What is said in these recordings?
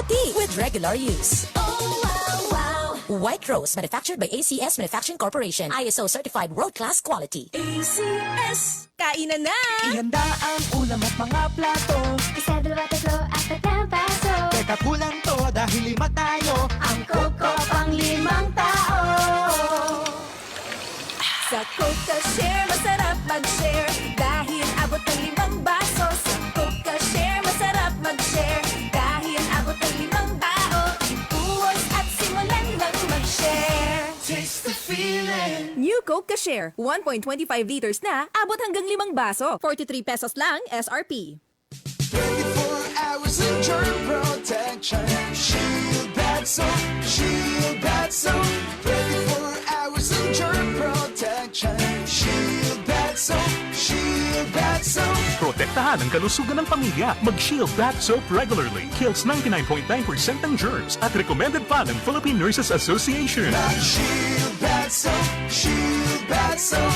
puti with regular use. Oh, wow. White Rose, manufactured by ACS Manufacturing Corporation. ISO certified world-class quality. ACS. Kainan na! Ihanda ang ulam at mga plato. Isa, dalawa, tatlo, apat na baso. Teka, kulang to dahil lima tayo. Ang Coke ko pang limang tao. Sa Coca Share, masarap mag-share. Dahil abot ng limang baso. Sa Coca Share, masarap mag-share. Dahil abot ng limang tao. Ibuhos at simulan lang mag-share. Taste the feeling. New Coke Share, 1.25 liters na, abot hanggang limang baso. 43 pesos lang, SRP. 24 hours of germ protection. Shield Bath Soap, Shield Bath Soap. 24 hours of germ protection. Shield Bath Soap, Shield Bath Soap. Protektahan ang kalusugan ng pamilya. Mag-Shield Bath Soap regularly. Kills 99.9% ng germs at recommended pa ng Philippine Nurses Association. Shield Bath Soap, Shield Bath Soap.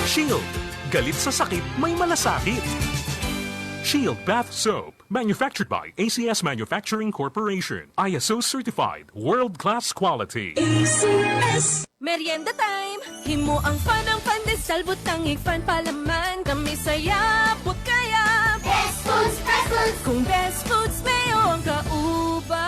Shield. Galit sa sakit, may malasakit. Shield Bath Soap. Manufactured by ACS Manufacturing Corporation. ISO certified. World-class quality. ACS. Merienda time! Himo ang fan ang pandesal, butang fan palaman. Kami saya, kaya. Best Foods, Best Foods. Kung Best Foods Mayo ang kauban.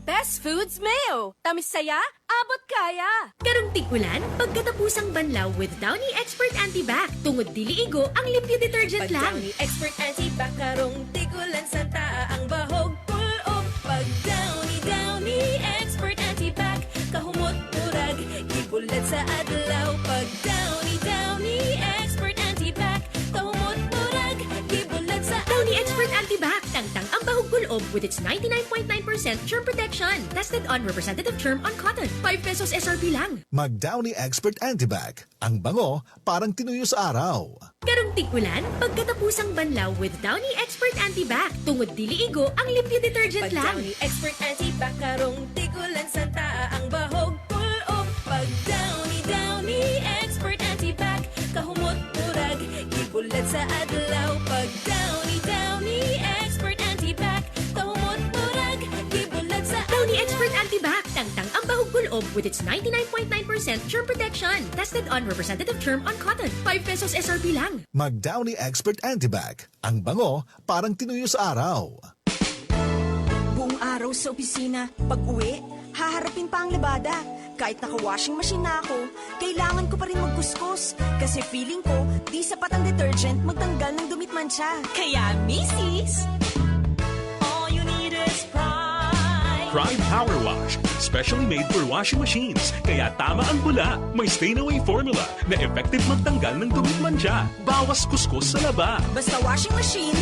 Best Foods Mayo. Tamis saya, abot kaya. Karong tig-ulan, pagkatapusang banlaw with Downy Expert Anti-Bac. Tungod dili igo ang limpyo detergent Pag lang. Downy Expert Anti-Bac, karong tigulan sa taa ang bahog pulob. Pag Downy, Downy Expert Anti-Bac, kahumot murag, gibulat sa adlaw. Pag Downy, Downy Expert Anti-Bac, kahumot murag, gibulat sa Downy Expert Anti-Bac. Tangtang ang bahog kulob with its 99.9% germ protection. Tested on representative germ on cotton. 5 pesos SRP lang. Mag Downy Expert Antibac. Ang bango, parang tinuyo sa araw. Karong tig-ulan, pagkatapusang banlaw with Downy Expert Anti-Bac. Tungod dili igo ang limpyo detergent Pag lang. Downy Expert Anti-Bac, karong tigulan sa taa ang bahog pulob. Pag Downy, Downy Expert Anti-Bac, kahumot murag, gibulat sa adlaw. Pag Downy, Downy Expert Anti-Bac, kahumot murag, gibulat sa Downy Expert Anti-Bac. Tangtang ang bahog kulob with its 99.9% germ protection. Tested on representative germ on cotton. 5 pesos SRP lang. Mag Downy Expert Antibac. Ang bango, parang tinuyo sa araw. Buong araw sa opisina, pag uwi, haharapin pa ang labada. Kahit naka-washing machine na ako, kailangan ko pa rin magkuskos. Kasi feeling ko, di sapat ang detergent magtanggal ng dumi't mantsa. Kaya, misis, all you need is Pride. Pride Power Wash. Specially made for washing machines. Kaya tama ang bula. May stain-away formula na effective magtanggal ng dumi't mantsa. Bawas kuskos sa laba. Basta washing machine,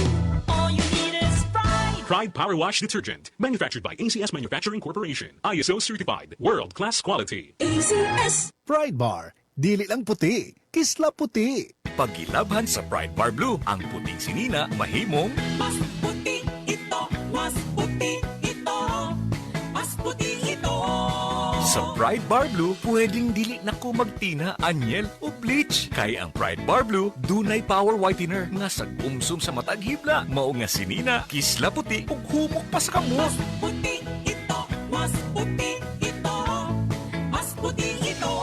All you need is Pride. Pride Power Wash Detergent. Manufactured by ACS Manufacturing Corporation. ISO certified. World-class quality. ACS. Pride Bar. Dili lang puti. Kisla puti. Pagilabhan sa Pride Bar Blue, ang puting sinina mahimong Mas puti ito, mas puti ito, mas puti ito. Sa Pride Bar Blue, pwedeng dili na ko magtina, anyel o bleach. Kay ang Pride Bar Blue, dunay power whitener nga sa umsum sa matag hibla. Mao nga sinina, kisla puti ug humok pa sa kamot. Puti ito, mas puti ito, mas puti ito.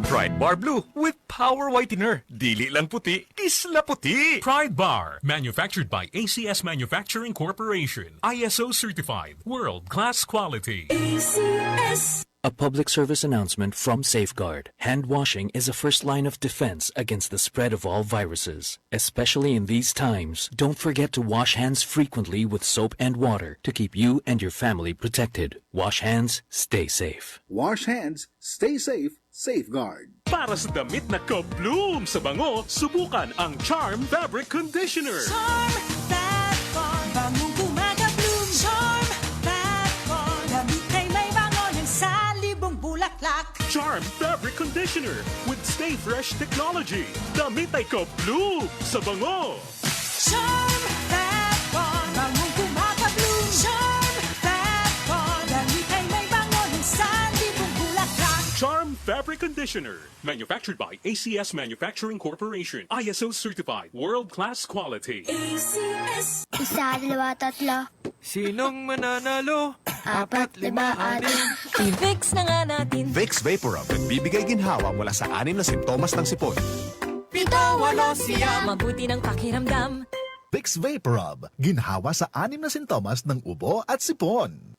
Pride Bar Blue with power whitener. Dili lang puti, kisla puti. Pride Bar. Manufactured by ACS Manufacturing Corporation. ISO certified. World-class quality. ACS. A public service announcement from Safeguard. Hand washing is a first line of defense against the spread of all viruses. Especially in these times, don't forget to wash hands frequently with soap and water to keep you and your family protected. Wash hands, stay safe. Wash hands, stay safe, Safeguard. Para sa damit na kabloom sa bango, subukan ang Charm Fabric Conditioner. Charm Fabcon, bangong kumaka-bloom. Charm Fabcon, damit ay may bango ng salibong bulaklak. Charm Fabric Conditioner with Stay Fresh Technology. Damit ay kabloom sa bango. Charm Fabcon, bangong kumaka-bloom. Charm Fabcon, damit ay may bango ng salibong bulaklak. Charm Fabric Conditioner. Manufactured by ACS Manufacturing Corporation. ISO certified. World-class quality. ACS. Isa, dalawa, tatlo. Sinong mananalo? Apat, lima, anim. I-Vicks na nga natin. Vicks VapoRub, nagbibigay ginhawa mula sa anim na simptomas ng sipon. Pito, walo, siyam. Mabuti ng pakiramdam. Vicks VapoRub, ginhawa sa anim na sintomas ng ubo at sipon.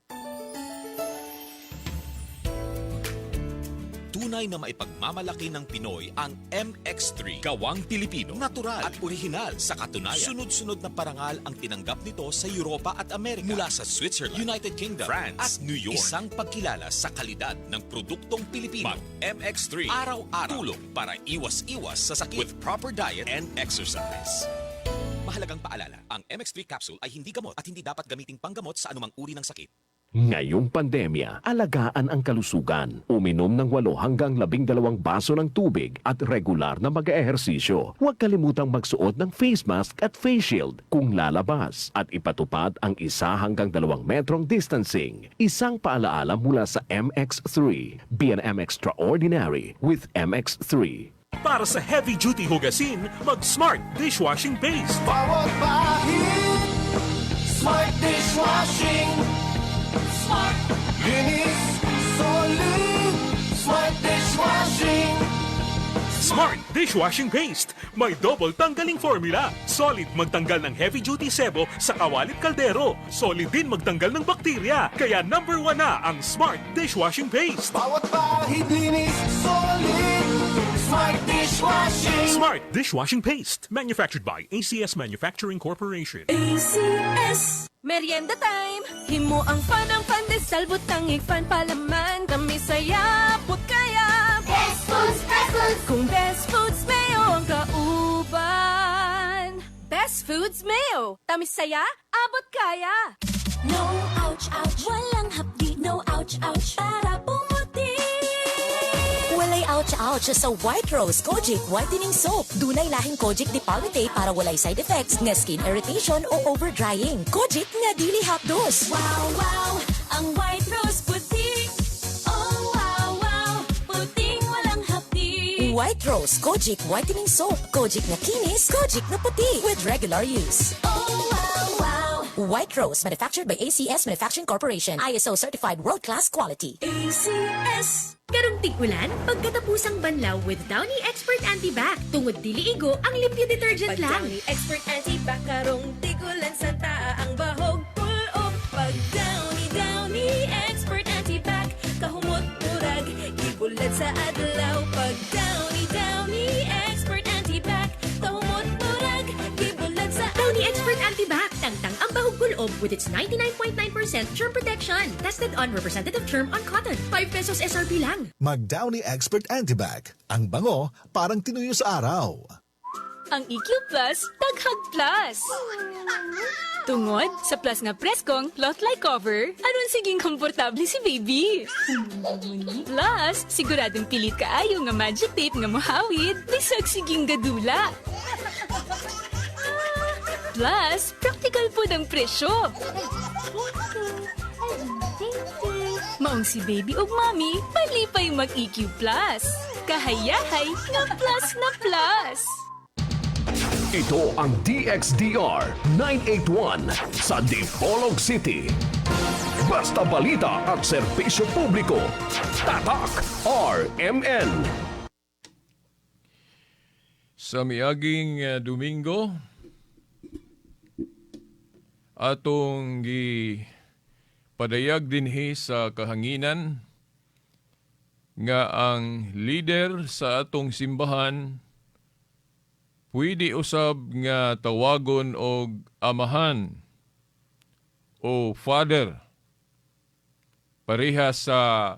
Tunay na maipagmamalaki ng Pinoy ang MX3. Gawang Pilipino, natural at orihinal. Sa katunayan, sunod-sunod na parangal ang tinanggap nito sa Europa at Amerika. Mula sa Switzerland, United Kingdom, France at New York. Isang pagkilala sa kalidad ng produktong Pilipino. Mag MX3 araw-araw. Tulong para iwas-iwas sa sakit with proper diet and exercise. Mahalagang paalala, ang MX3 capsule ay hindi gamot at hindi dapat gamiting panggamot sa anumang uri ng sakit. Ngayong pandemya, alagaan ang kalusugan. Uminom ng 8 hanggang 12 baso ng tubig at regular na mag-ehersisyo. Huwag kalimutang magsuot ng face mask at face shield kung lalabas at ipatupad ang 1 hanggang 2 metrong distancing. Isang paalaala mula sa MX3. Be an M Extraordinary with MX3. Para sa heavy-duty hugasin, mag-Smart Dishwashing Paste. Bawat bahid, Smart Dishwashing. Smart. Linis, solid, Smart Dishwashing. Smart Dishwashing Paste. May double tanggaling formula. Solid magtanggal ng heavy-duty sebo sa kawalit kaldero. Solid din magtanggal ng bakterya. Kaya number 1 na ang Smart Dishwashing Paste. Bawat bahid, linis, solid, Smart Dishwashing. Smart Dishwashing Paste. Manufactured by ACS Manufacturing Corporation. ACS. Merienda time! Himo ang fan ang pandesal, butang fan palaman. Kami saya, put kaya. Best Foods, Best Foods. Kung Best Foods Mayo ang kauban. Best Foods Mayo. Tamis saya, abot kaya. No ouch ouch, walang hapdi. No ouch ouch, para pumuti. Walay ouch ouch sa White Rose Kojic Whitening Soap. Dunay lahing Kojic Dipalmitate para walay side effects nga skin irritation o overdrying. Kojic nga dili hapdos. Wow, ang White Rose puti. Oh, wow, puting walang hapdi. White Rose Kojic Whitening Soap. Kojic na kinis, Kojic na puti with regular use. Oh, wow. White Rose, manufactured by ACS Manufacturing Corporation. ISO certified world-class quality. ACS. Karong tig-ulan, pagkatapusang banlaw with Downy Expert Anti-Bac. Tungod dili igo ang limpyo detergent Pag lang. Downy Expert Anti-Bac karong tigulan santa ang bahog pull-up. Pag Downy, Downy Expert Anti-Bac kahumot murag gibulad sa adlaw. Pag Downy, Downy Expert Anti-Bac kahumot murag gibulad sa Downy Expert Anti-Bac. Tangtang ang bahog kulob with its 99.9% germ protection. Tested on representative germ on cotton. 5 pesos SRP lang. Mag Downy Expert Antibac. Ang bango, parang tinuyo sa araw. Ang EQ Plus, daghag Plus. Tungod sa Plus nga preskong cloth-like cover, aron siging komportable si baby. Plus, siguradong pilit kaayo nga magic tape nga mohawid, bisag siging gadula. Plus, practical po ng presyo. Maong si baby ug mommy, malipay mag-EQ Plus. Kahayahay nga plus na plus. Ito ang DXDR 981 sa Dipolog City. Basta balita at serbisyo publiko. Tatak RMN. Sa miaging Domingo, atong gi padayag dinhi sa kahanginan nga ang leader sa atong simbahan pwede usab nga tawagon og amahan o father, pareha sa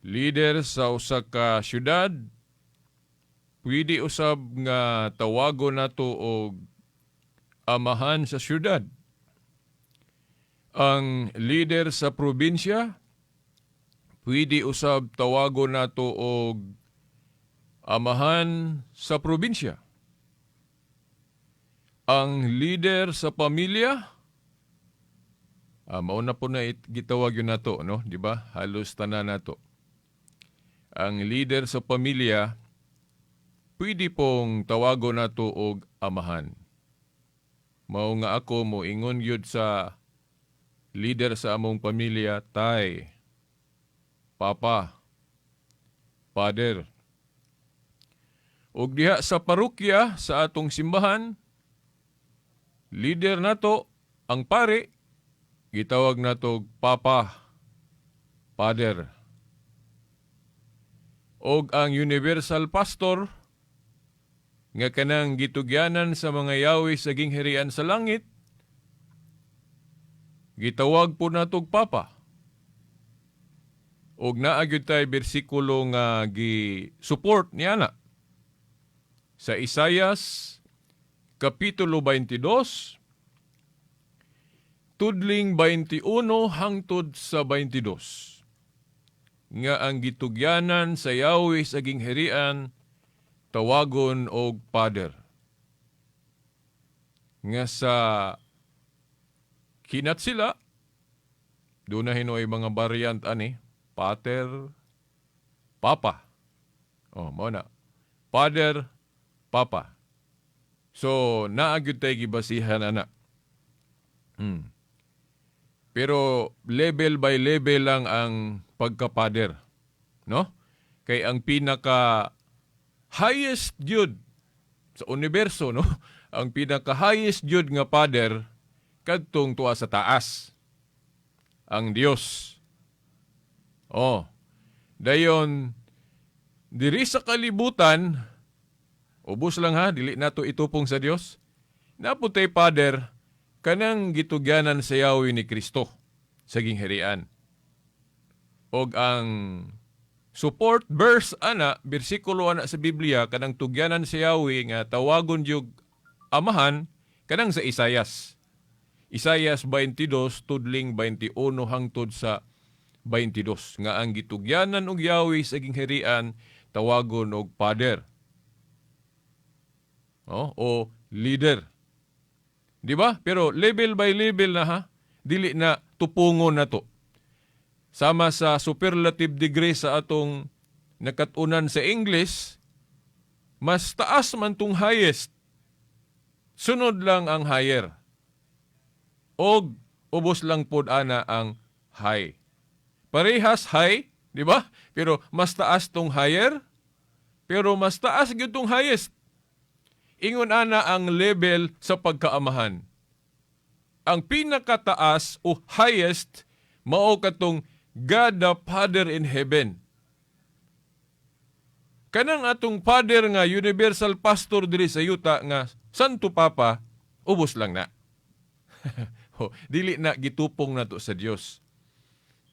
leader sa usa ka syudad, pwede usab nga tawagon nato og amahan sa syudad. Ang leader sa probinsya, pwede usab tawagon nato og amahan sa probinsya. Ang leader sa pamilya, mao na po na gitawag yun nato, no? Di ba? Halos tanan nato. Ang leader sa pamilya, pwede pong tawagon nato og amahan. Mao nga ako mo ingon gyud sa Leader sa among pamilya, tay, papa, father. Og diha sa parokya sa atong simbahan, leader nato ang pare, gitawag nato papa, father. Og ang universal pastor nga kanang gitugyanan sa mga yawi sa gingharian sa langit, gitawag po natog papa. Og naa gyud tay bersikulo nga gi-support niya na. Sa Isayas Kapitulo 22, tudling 21 hangtod sa 22, nga ang gitugyanan sa Yahweh sa gingharian tawagon og Father. Nga sa kinat sila, doon na hinoy mga variant ani, Pater, Papa. Oh, mao na. Father, Papa. So, naa gyud tay gibasihan ana. Pero level by level lang ang pagka-father, no? Kay ang pinaka highest gyud sa universo, no? Ang pinaka highest gyud nga father kadtong tuwa sa taas. Ang Dios. Oh. Dayon diri sa kalibutan, ubos lang ha, dili nato itupong sa Dios. Naputay father kanang gitugyanan sa Yahweh ni Kristo sa gingharian. Og ang support verse ana, bersikulo ana sa Biblia, kanang tugyanan sa Yahweh nga tawagon jug amahan, kanang sa Isayas. Isayas 22 tudling 21 hangtod sa 22, nga ang gitugyanan og Yahweh sa gingharian tawagon og father. Oh, o leader. Di ba? Pero level by level na ha, dili na tupungon na to. Sama sa superlative degree sa atong nakatunan sa English, mas taas man tung highest. Sunod lang ang higher. Og ubos lang pod ana ang high. Parehas high, di ba? Pero mas taas tong higher, pero mas taas gyud tong highest. Ingon ana ang level sa pagkaamahan. Ang pinakataas o highest mao katong God the Father in heaven. Kanang atong Father nga universal pastor diri sa yuta nga Santo Papa, ubos lang na. Dili na gitupong nato sa Dios.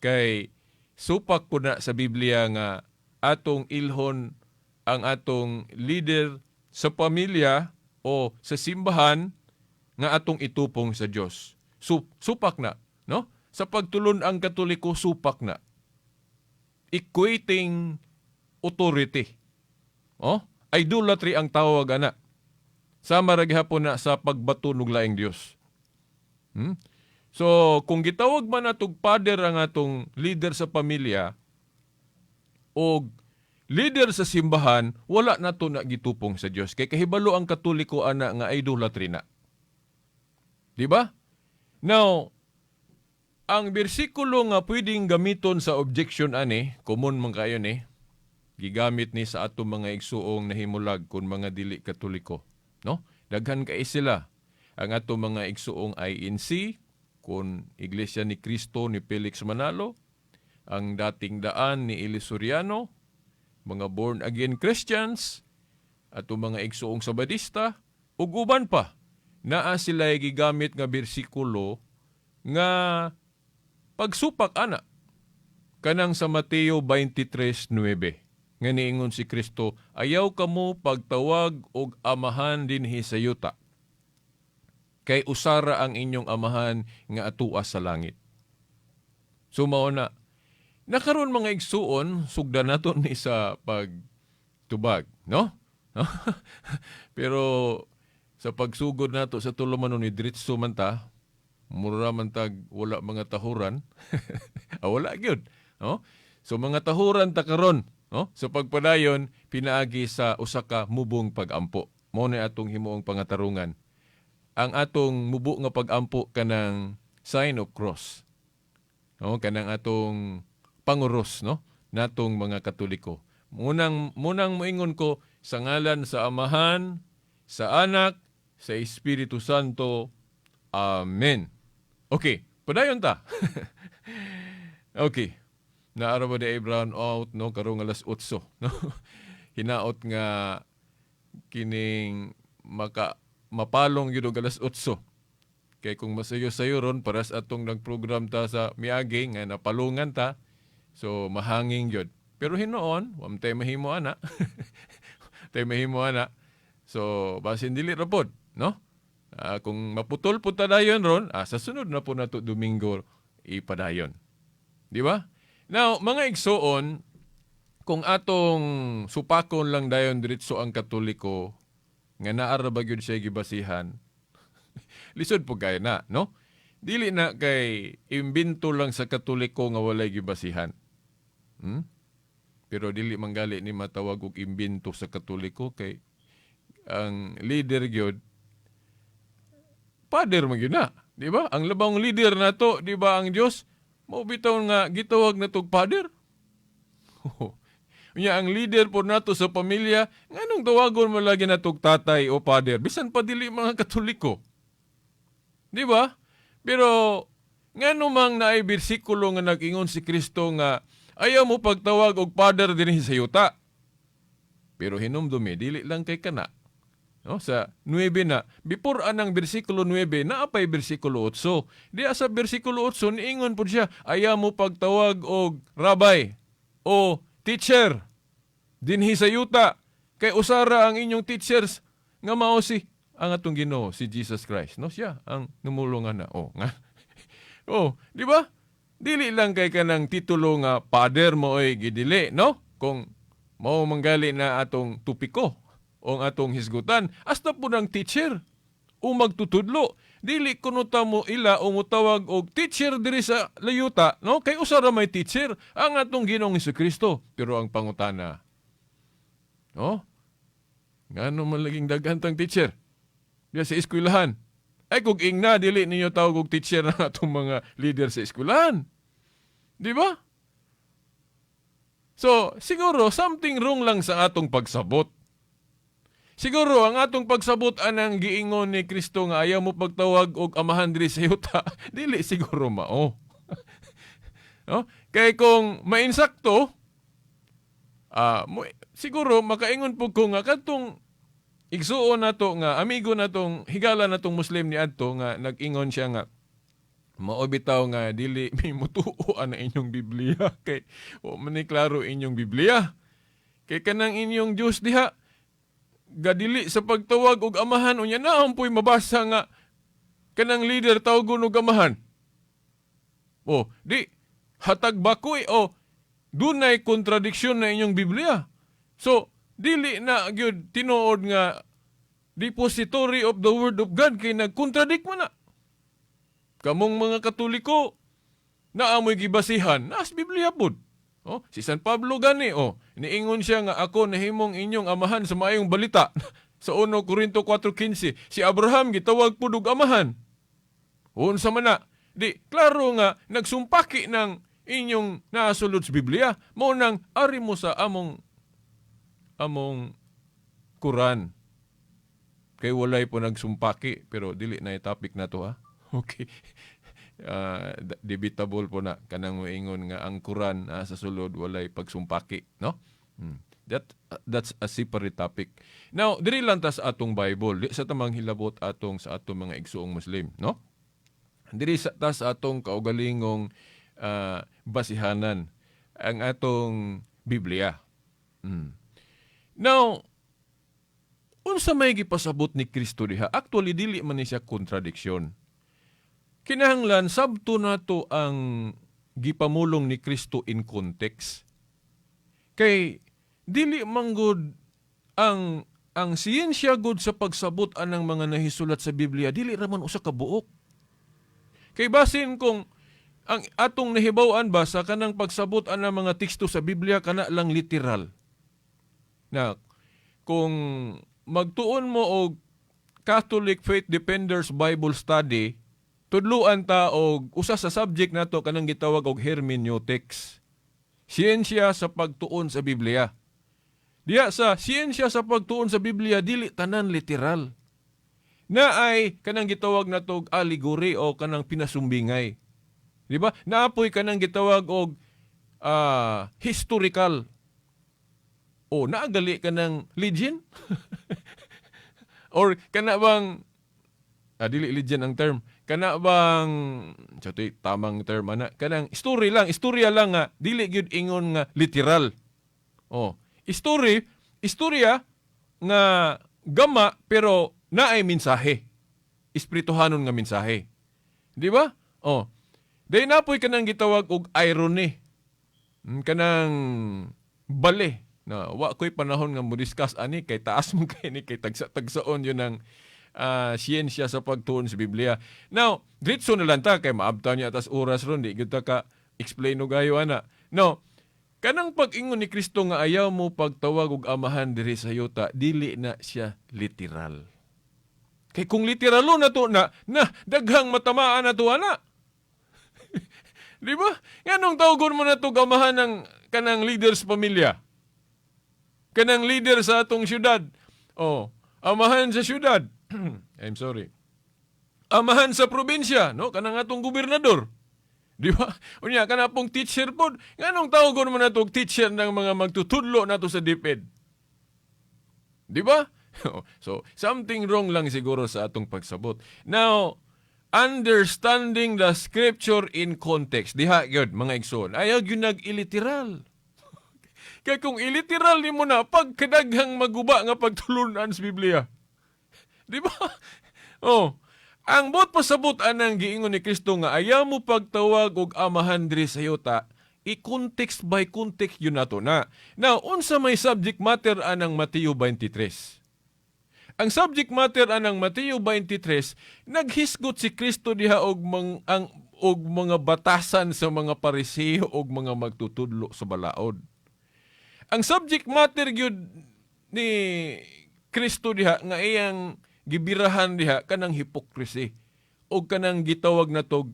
Kay supak ko na sa Biblia nga atong ilhon ang atong leader sa pamilya o sa simbahan nga atong itupong sa Dios. Supak na, no? Sa pagtulon ang Katoliko, supak na. Equating authority. Oh, idolatry ang tawag ana. Sama ra gihapon na sa pagbato og laing Dios. So, kung gitawag man natog father ang atong leader sa pamilya o leader sa simbahan, wala na to na gitupong sa Dios. Kay kahibalo ang Katoliko ana nga idolatry na. Di ba? Now, ang bersikulo nga pwedeng gamiton sa objection ani, common man kayo ni, gigamit ni sa atong mga igsuong nahimulag kung mga dili Katoliko, no? Daghan kay sila ang atong mga igsuong INC, kung Iglesia ni Cristo ni Felix Manalo, ang dating daan ni Eli Soriano, mga born again Christians, atong mga igsuong Sabadista, ug uban pa. Naa sila gigamit nga bersikulo nga pagsupak ana kanang sa Mateo 23:9 nga niingon si Kristo, ayaw kamo pagtawag og amahan dinhi sa yuta, kay usara ang inyong amahan nga atua sa langit. So mao na nakaron mga igsuon, sugdan nato ni sa pagtubag, no? Pero sa pagsugod nato sa tulumanon ni diretso man ta, mura man tag wala mga tahuran. Wala gyud, no? So mga tahuran ta karon, no? So pagpadayon pinaagi sa usa ka mubong pagampo. Mao ni atong himuong pangatarungan. Ang atong mubo nga pagampo kanang sign of cross. No, kanang atong panguros, no, natong mga Katoliko. Munang munang moingon ko sa ngalan sa Amahan, sa Anak, sa Espiritu Santo. Amen. Okay, padayon ta. Okay. Naa ra ba diay brown out, no, karong alas 8, no? Hinaot nga kining maka mapalong gyud og alas 8. Kay kung masayo-sayo ron para sa atong nagprogram ta sa miagi nga napalungan ta, so mahanging gyud. Pero hinuon, wa man tay mahimo ana. Tay mahimo ana. So basin dili ra pod, no? Kung maputol pud ta dayon ron, sa sunod na po nato Domingo ipadayon. Di ba? Now, mga igsuon, kung atong supakon lang dayon diretso ang Katoliko nga naa ra ba gyud siya gibasihan, lisod po kay na, no? Dili na kay imbento lang sa Katoliko nga walay gibasihan. Pero dili manggali ni matawag og imbento sa Katoliko kay ang leader gyud father man gyud na, di ba? Ang labang leader nato, di ba, ang Dios? Mao bitaw nga gitawag natog father. Unya ang leader po nato sa pamilya, nganong tawagon mo lagi natog tatay o father bisan pa dili mga Katoliko? Di ba? Pero ngano mang naay bersikulo nga nag-ingon si Kristo nga ayaw mo pagtawag og father dinhi sa yuta. Pero hinumdumi, dili lang kay kana. No, sa 9 na, before anang bersikulo 9, naapay bersikulo 8. Diya sa bersikulo 8, niingon po siya, ayaw mo pagtawag og rabbi o teacher dinhi sa yuta. Kay usara ang inyong teachers nga mao si ang atong Ginoo, si Jesus Christ. No, siya ang numulongan na. Oh, nga. Oh, di ba? Dili lang kay kanang titulo nga father mo oy gidili, no? Kung mao manggali na atong tupiko o ang atong hisgutan, hasta po ng teacher o magtutudlo. Dili kuno ta mo ila o mutawag og teacher diri sa layuta, no? Kay usa ra may teacher, ang atong Ginoong Kristo. Pero ang pangutana, no? Ngano man laging daghan tang teacher diya sa eskwelahan? Ay kung ingna dili ninyo tawag og teacher ang atong mga leader sa eskwelahan. Di ba? So, siguro something wrong lang sa atong pagsabot. Siguro ang atong pagsabot anang giingon ni Kristo nga ayaw mo pagtawag og amahan diri sa yuta, dili siguro mao. No? Kay kung mainsakto, siguro makaingon pud ko nga kadtong igsuon nato nga amigo natong higala natong Muslim ni adto nga nag-ingon siya nga mao bitaw nga dili mi mutuo ana inyong Biblia kay wa man ni klaro inyong Biblia. Kay kanang inyong Dios diha gadili sa pagtawag og amahan, unya naon po'y mabasa nga kanang leader tawgon og amahan. Oh, di hatag bakoy o dunay kontradiksyon na inyong Biblia. So dili na gyud tinuod nga depository of the word of God kay nagkontradict man na. Kamong mga Katoliko, naamoy gibasihan, naas Biblia pud. Oh, si San Pablo gani, oh, niingon siya nga ako nahimong inyong amahan sa maayong balita. Sa 1 Korinto 4:15, si Abraham gitawag pud og amahan. Unsa man na? Di klaro nga nagsumpaki ng inyong nasulod sa Biblia. Mao nang ari mo sa among among Quran. Kay walay po nagsumpaki, pero dili na topic na to, ha. Okay. Debatable po na kanang moingon nga ang Quran sa sulod walay pagsumpaki, no? That's a separate topic. Now, diri lang ta sa atong Bible, di sa tamang hilabot atong sa atong mga igsuong Muslim, no? Diri sa ta sa atong kaugalingong basihanan ang atong Biblia. Now, unsa may gipasabot ni Kristo diha? Actually, dili man ni siya kontradiksyon. Kinahanglan sabto nato ang gipamulong ni Kristo in context. Kay dili manggod ang siyensya gud sa pagsabot anang mga nahisulat sa Biblia, dili ra man usa ka buok. Kay basin kung ang atong nahibaw-an ba sa kanang pagsabot anang mga teksto sa Biblia kana lang literal. Na kung magtuon mo og Catholic Faith Defenders Bible Study, Tudluan ta og usa sa subject nato, kanang gitawag og hermeneutics. Siyensya sa pagtuon sa Biblia. Diya sa siyensya sa pagtuon sa Biblia, dili tanan literal. Na ay kanang gitawag nato og allegory o kanang pinasumbingay. Di ba? Naapoy kanang gitawag og historical. O naagali kanang legend? Or kana bang dili legend ang term. Kana bang sa tamang term ana, kanang story lang, istorya lang nga dili gyud ingon nga literal. Oh, story, istorya nga gama pero naay mensahe. Espirituhanon nga mensahe. Di ba? Oh. Day napoy kanang gitawag og irony. Kanang bale na wa ko'y panahon nga mo discuss ani kay taas mo kay ni, kay tagsa-tagsaon yun ang siyensya sa pagtuon sa Biblia. Now, diretso na lang ta kay maabtan niya atas oras ron, di gyud ta ka explain og ayo ana. No, kanang pag-ingon ni Kristo nga ayaw mo pagtawag og amahan diri sa yuta, dili na siya literal. Kay kung literalo na to na, na daghang matamaan na to ana. Di ba? Nganong tawagon mo na to amahan ng kanang leader sa pamilya? Kanang leader sa atong syudad. Oh, amahan sa syudad. I'm sorry. Amahan sa probinsya, no? Kanang atong gobernador. Di ba? Unya, kana pong teacher pod. Nganong tawagon mo na to teacher ng mga magtutudlo nato sa DepEd? Di ba? So, something wrong lang siguro sa atong pagsabot. Now, understanding the scripture in context. Diha gyud, mga igsoon. Ayaw gyud nag-iliteral. Kaya kung iliteral nimo na, pagkadaghang maguba nga pagtulunan sa Biblia. Di ba? Oh. Ang buot pasabot anang giingon ni Kristo nga ayaw mo pagtawag og amahan diri sa yuta, i-context by context yun nato na. Now, unsa may subject matter anang Mateo 23? Ang subject matter anang Mateo 23, naghisgot si Kristo diha og mang, ang og mga batasan sa mga Pariseo og mga magtutudlo sa balaod. Ang subject matter gyud ni Kristo diha nga iyang gibirahan diha, kanang hypocrisy o kanang gitawag na tog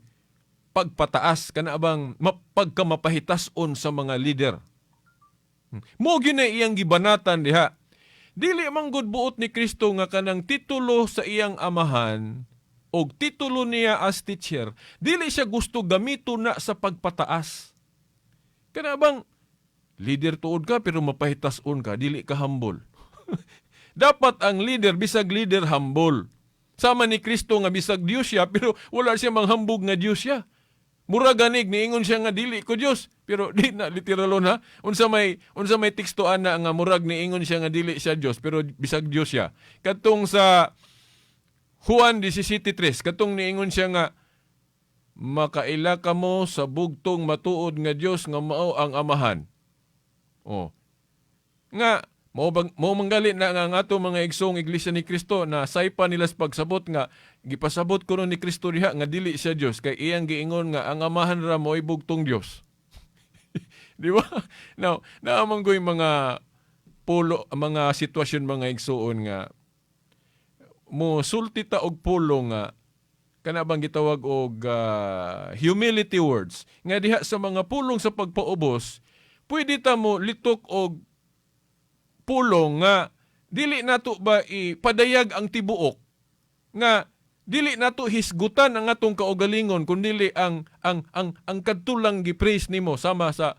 pagpataas, kana bang pagkamapahitas-on sa mga leader. Mo gyud na iyang gibanatan diha. Dili man gud buot ni Kristo nga kanang titulo sa iyang amahan og titulo niya as teacher, dili siya gusto gamito na sa pagpataas. Kana bang leader tuod ka pero mapahitas-on ka, dili ka humble. Dapat ang leader, bisag leader, humble. Sama ni Kristo nga bisag Dios siya pero wala siya manghambog nga Dios siya. Mura ganig niingon siya nga dili ko Dios, pero di na literal na. Unsa may teksto ana nga murag niingon siya nga dili siya Dios pero bisag Dios siya? Katong sa Juan 17:3, katong niingon siya nga makaila kamo sa bugtong matuod nga Dios nga mao ang Amahan. Oh. Nga mao bang mao manggali na nga ang ato mga igsoong Iglesia ni Cristo na saypa nila sa pagsabot nga gipasabot kuno ni Kristo diha nga dili siya Dios kay iyang giingon nga ang Amahan ra mo'y bugtong Dios. Di ba? Now, naa man go'y mga pulo, mga sitwasyon, mga igsuon, nga mo sulti ta og pulo nga kana bang gitawag og humility words, nga diha sa mga pulong sa pagpaubos pwede ta mo litok og pulong nga dili nato ba ipadayag ang tibuok, nga dili nato hisgutan ang atong kaugalingon kun dili ang kadtulang gi-praise nimo, sama sa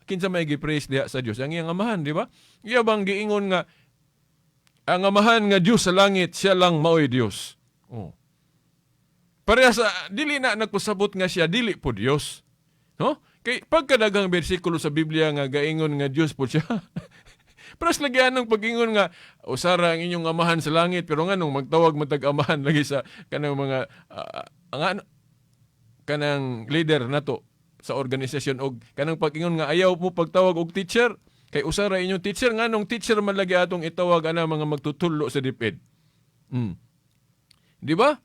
kinsa may gi-praise diha sa Dios, ang iyang Amahan, di ba? Iya bang giingon nga ang Amahan nga Dios sa langit, siya lang maoy Dios. Oh. Pareha sa dili na nagpasabot nga siya dili po Dios. No? Kay pagkadaghang bersikulo sa Biblia nga gaingon nga Dios po siya. Pero sa lagi anong pag-ingon nga usara ang inyong Amahan sa langit, pero nganong magtawag matag amahan lagi sa kanang mga ang ano, kanang leader nato sa organisasyon, og kanang pag-ingon nga ayaw mo pagtawag og teacher kay usara inyong teacher, nganong teacher man lagi atong itawag ana mga magtutudlo sa DepEd? Di ba?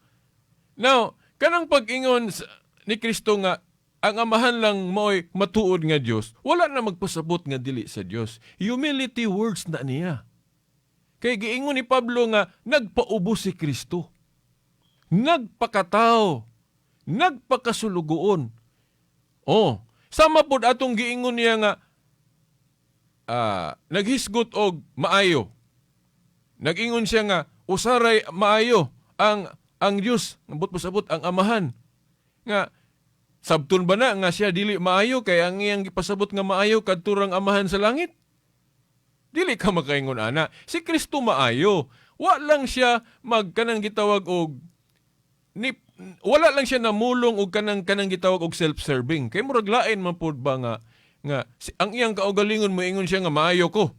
Now, kanang pag-ingon ni Kristo nga ang Amahan lang mo'y matuod nga Dios, wala na magpasabot nga dili sa Dios. Humility words na niya. Kay giingon ni Pablo nga nagpaubos si Kristo. Nagpakatao. Nagpakasulugoon. Oh, sama pod atong giingon niya nga naghisgot og maayo. Nag-ingon siya nga usaray maayo ang Dios, ambot pasabot ang Amahan. Nga sabton ba na nga siya dili maayo kay ang iyang gipasabot nga maayo kadturang Amahan sa langit? Dili ka makaingon ana. Si Kristo maayo. Wa lang siya magkanang gitawag og ni, wala lang siya namulong og kanang gitawag og self-serving. Kay murag lain man pud ba nga nga si, ang iyang kaugalingon moingon siya nga maayo ko.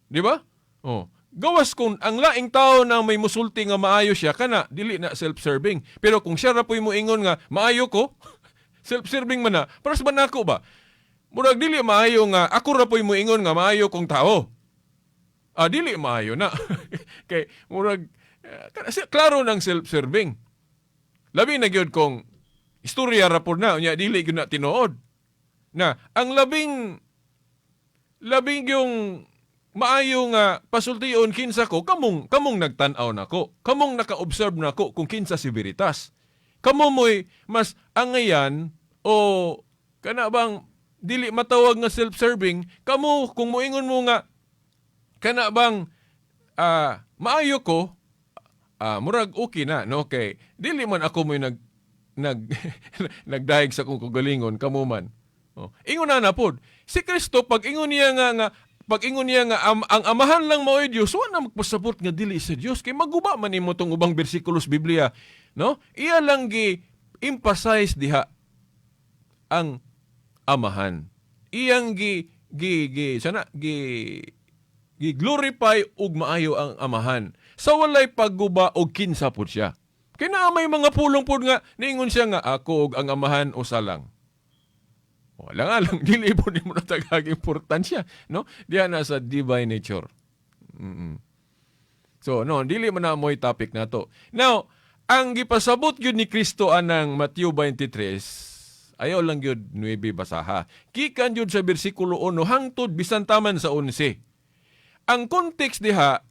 Di ba? Oh. Gawas kung ang laing tao na may musulti nga maayo siya kana dili na self-serving. Pero kung siya ra po'y moingon nga maayo ko, self-serving man na. Para sa ba nako ba? Murag dili maayo nga ako ra po'y moingon nga maayo kong tao. Ah, dili maayo na. Kay murag klaro ng self-serving. Labi na gyud kung istorya ra pod na unya dili gyud na tinuod. Na ang labing labing yung maayo nga pasultion kinsa ko, kamong kamong nagtan-aw nako, kamong naka-observe nako kung kinsa si Veritas. Kamo mo'y mas angayan o kana bang dili matawag nga self-serving, kamo kung moingon mo nga kana bang maayo ko, murag okay na, no? Kay dili man ako mo'y nag nag nagdahig sa akong kagalingon, kamo man. Oh. Ingon na na pod. Si Kristo pag ingon niya nga nga pag ingon niya nga ang Amahan lang mao'y Dios, wa na magpasabot nga dili sa Dios kay maguba man nimo tong ubang bersikulo sa Biblia, no? Iya lang gi emphasize diha ang Amahan. Iyang gi gi gi sana gi gi glorify ug maayo ang Amahan. Sa walay pagguba og kinsa pud siya. Kay naa may mga pulong pud nga niingon siya nga ako ug ang Amahan usa lang. Wala nga lang, dili po ni mo natagag importansya, no? Diya na sa divine nature. So, no, dili man na mo'y topic na to. Now, ang gipasabot gyud ni Kristo anang Matthew 23, ayaw lang gyud 9 basaha. Gikan gyud sa bersikulo 1 hangtod bisan taman sa 11. Ang context diha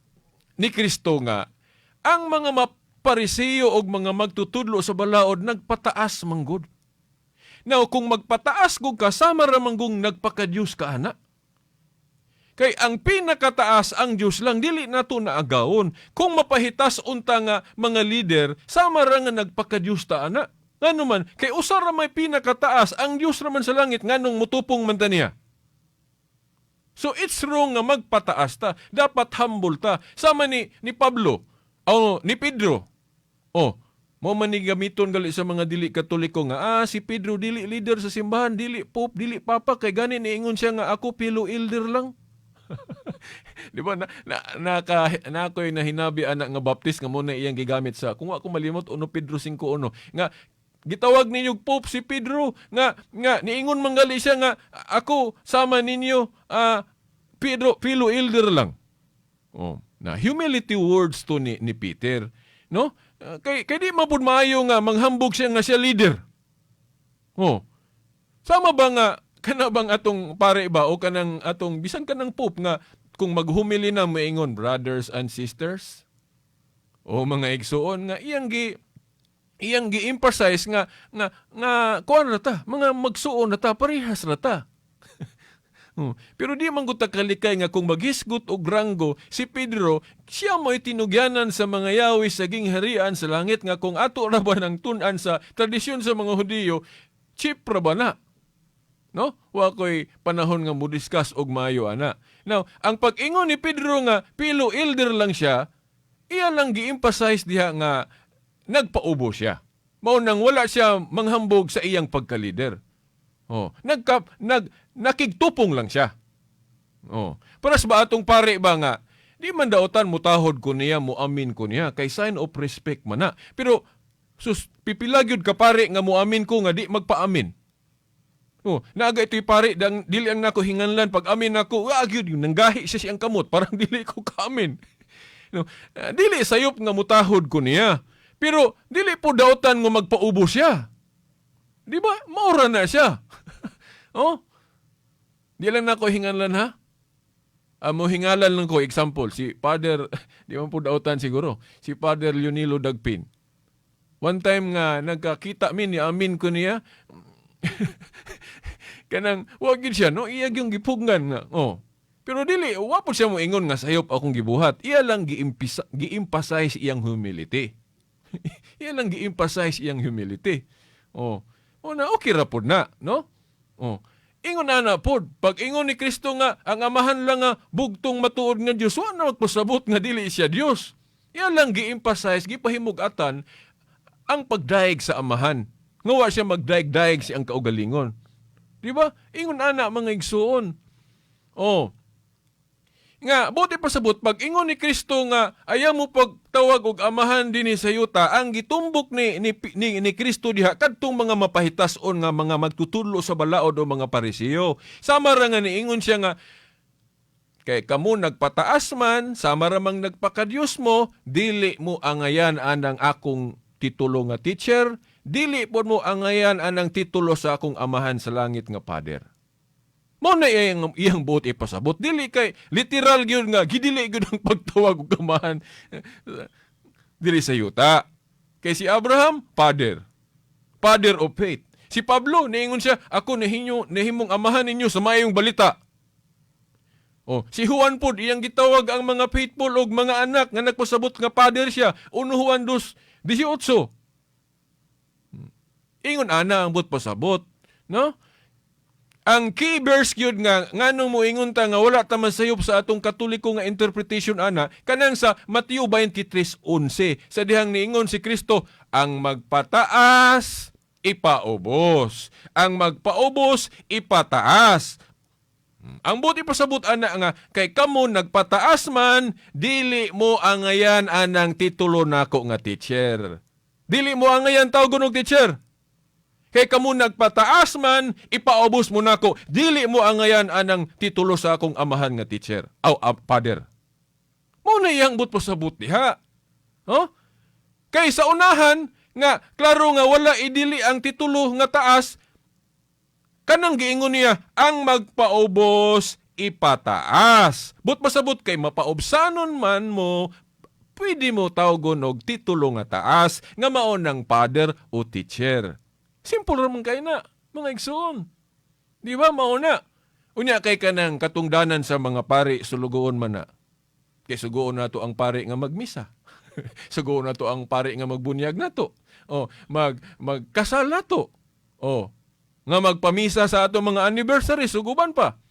ni Kristo nga, ang mga maparisiyo og mga magtutudlo sa balaod nagpataas manggod. Now, kung magpataas kung kasama ra manggong nagpakadiyos ka ana. Kay ang pinakataas ang Diyos lang, dili nato naagawon. Kung mapahitas unta nga mga leader, sama ra nga nagpakadiyos ta ana. Ngano man, kay usa ra may pinakataas ang Diyos ra man sa langit, nganong mutupong man ta niya. So it's wrong nga magpataas ta. Dapat humble ta. Sama ni Pablo, o ni Pedro. Oh, mo man ni gamiton gali sa mga dili Katoliko nga si Pedro dili leader sa simbahan, dili pope, dili papa, kay gani niingon siya nga ako pilo elder lang. Di ba na, na, naka na ako'y nahinabi anak nga Baptist nga mo na iyang gigamit sa kung ako malimot 1 Pedro 5:1 nga gitawag ninyo pope si Pedro nga nga niingon man gali siya nga ako sama ninyo Pedro pilo elder lang. Oh, na humility words to ni Peter, no? Kay kay di man pud maayo nga manghambog siya nga siya leader. Oh. Sama ba nga kana bang atong pare ba o kanang atong bisan kanang pope nga kung maghumili na moingon brothers and sisters o mga igsuon nga iyang gi-emphasize nga nga nga kuan ra ta, mga magsuon na ta, parehas ra ta. Oh. Pero di man gud ta kalikay nga kung maghisgot og ranggo si Pedro, siya mo'y tinugyanan sa mga yawi sa gingharian sa langit nga kung ato ra ba ng tun-an sa tradisyon sa mga Hudiyo, chief ra ba na? No? Wa ko'y panahon nga mo-discuss og maayo ana. Now, ang pag-ingon ni Pedro nga pilo elder lang siya, iya lang gi-emphasize diha nga nagpaubo siya. Mao nang wala siya manghambog sa iyang pagka-leader. Oh, nagka, nag nakigtupong lang siya. Oh. Para sa ba atong pare ba nga di man daotan mutahod ko niya, muamin ko niya kay sign of respect man na. Pero sus pipila gyud ka pare nga muamin ko nga di magpaamin. Oh, naaga ito'y pare dang dili ang nako hinganlan pag amin nako, wa gyud nanggahi siya siyang kamot parang dili ko kaamin. No, dili sayop nga mutahod ko niya. Pero dili po daotan nga magpaubo siya. Di ba? Maura na siya. Oh? Di lang nako hinganlan ha. Mo hingalan lang ko example si Father, di man po daotan siguro, si Father Leonilo Dagpin. One time nga nagkakita mi ni amin ko niya, kanang wa gyud siya, no, iya gyung gipugnan nga. Oh. Pero dili wa po siya mo ingon nga sayop akong gibuhat. Iya lang gi-emphasize iyang humility. Iya lang gi-emphasize iyang humility. Oh. O na okay ra pod na, no? Oh. Ingon na na pod, pag ingon ni Kristo nga ang Amahan lang nga bugtong matuod nga Dios, wa na magpasabot nga dili siya Dios. Iya lang gi-emphasize, gipahimug-atan ang pagdaig sa Amahan. Nga wa siya magdaig-daig si ang kaugalingon. Di ba? Ingon ana, mga igsuon. Oh. Nga, buti pasabot, pag ingon ni Kristo nga, ayaw mo pagtawag og Amahan dinhi sa yuta, ang gitumbok ni Kristo diha, kadtong mga mapahitason nga mga magtutudlo sa balaod o mga Parisiyo. Sama ra nga niingon siya nga, kay kamo nagpataas man, sama ra mang nagpakadiyos mo, dili mo angayan anang akong titulo nga teacher, dili pod mo angayan anang titulo sa akong Amahan sa langit nga Father. Mo na iyang buot ipasabot. Dili kay literal gyud nga gidili gyud ang pagtawag og Amahan dili sa yuta. Kay si Abraham, father. Father of faith. Si Pablo, niingon siya, "Ako nahinyo, nahimong amahan ninyo sa maayong balita." Oh, si Juan pod iyang gitawag ang mga faithful og mga anak nga nagpasabot nga father siya. 1 Juan 2:18. Ingon ana ang buot pasabot, no? Ang key verse gyud nga nganong moingon ta nga wala ta masayop sa atong Katoliko nga interpretation ana, kanang sa Mateo 23:11, sa dihang niingon si Kristo, "Ang magpataas ipaubos, ang magpaubos ipataas." Ang buti pasabot ana nga kay kamo nagpataas man, dili mo angayan anang titulo nako nga teacher. Dili mo angayan tawgon og teacher. Kay kamo nagpataas man, ipaubos mo nako. Dili mo angayan anang titulo sa akong Amahan nga teacher. Aw, father. Mo na iyang but pasabot diha. Huh? Kay sa unahan, nga klaro nga wala idili ang titulo nga taas, kanang giingon niya, ang magpaubos, ipataas. But pasabot kay mapaubsanon man mo, pwede mo tawgon og titulo nga taas, nga mao ng father o teacher. Simple ra man kay na, mga igsoon. Di ba, mao na? Unya kay kanang katungdanan sa mga pari, sulugoon man na. Kay sugoon nato ang pari nga magmisa. Sugoon nato ang pari nga magbunyag nato. O, magkasal nato. O, nga magpamisa sa ato mga anniversary, suguban pa.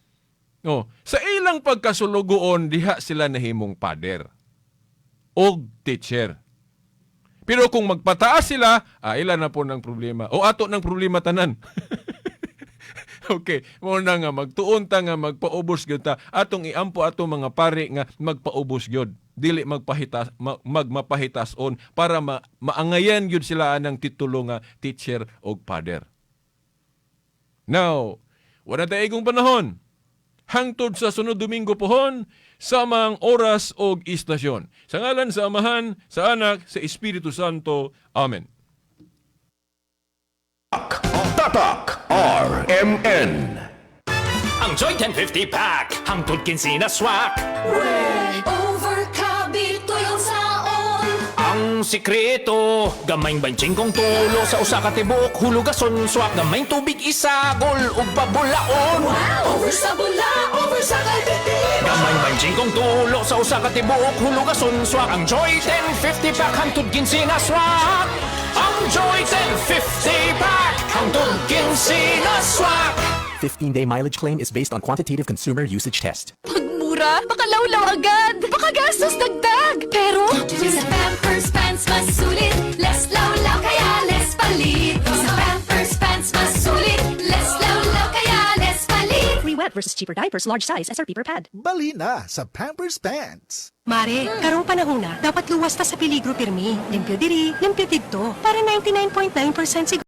O, sa ilang pagkasulugoon, diha sila nahimong father og teacher. Pero kung magpataas sila, ila na po ng problema. O ato ng problema tanan. Okay, mo na nga magtuon ta nga magpaubos gyud ta. Atong iampo ato mga pari nga magpaubos gyud. Dili magpahitas magmapahitason para maangayan gyud sila anang titulo nga teacher og father. Now, wala ta igong panahon. Hangtod sa sunod Domingo pohon, samang oras og istasyon. Sa ngalan sa Amahan, sa Anak, sa Espiritu Santo. Amen. Tatak RMN. Ang Joy 1050 Pack, hangtod 15 na swak. Over kabitoy unsaon. Ang sikreto, gamayng 25 tulo sa usa ka tibuok hulugason swak, gamayng tubig isagol ug pabulaon. Wow! Over sa bula, over sa kalbiti. Gamayng 25 tulo sa usa ka tibuok hulugason swak. Ang Joy 1050 Pack hangtod 15 na swak. Ang Joy 1050 Pack hangtod 15 na swak. 15-day mileage claim is based on quantitative consumer usage test. Pagmura, pakalawlaw agad. Pakagastos dagdag. Pero, Sa Pampers Pants mas sulit, less lawlaw kaya less palit. Sa Pampers Pants mas sulit, less lawlaw kaya less palit. Free wet versus cheaper diapers, large size, SRP per pad. Balina sa Pampers Pants. Mare, karong panahon na, dapat luwas ta sa peligro pirmi. Limpyo diri, limpyo didto. Para 99.9% siguro.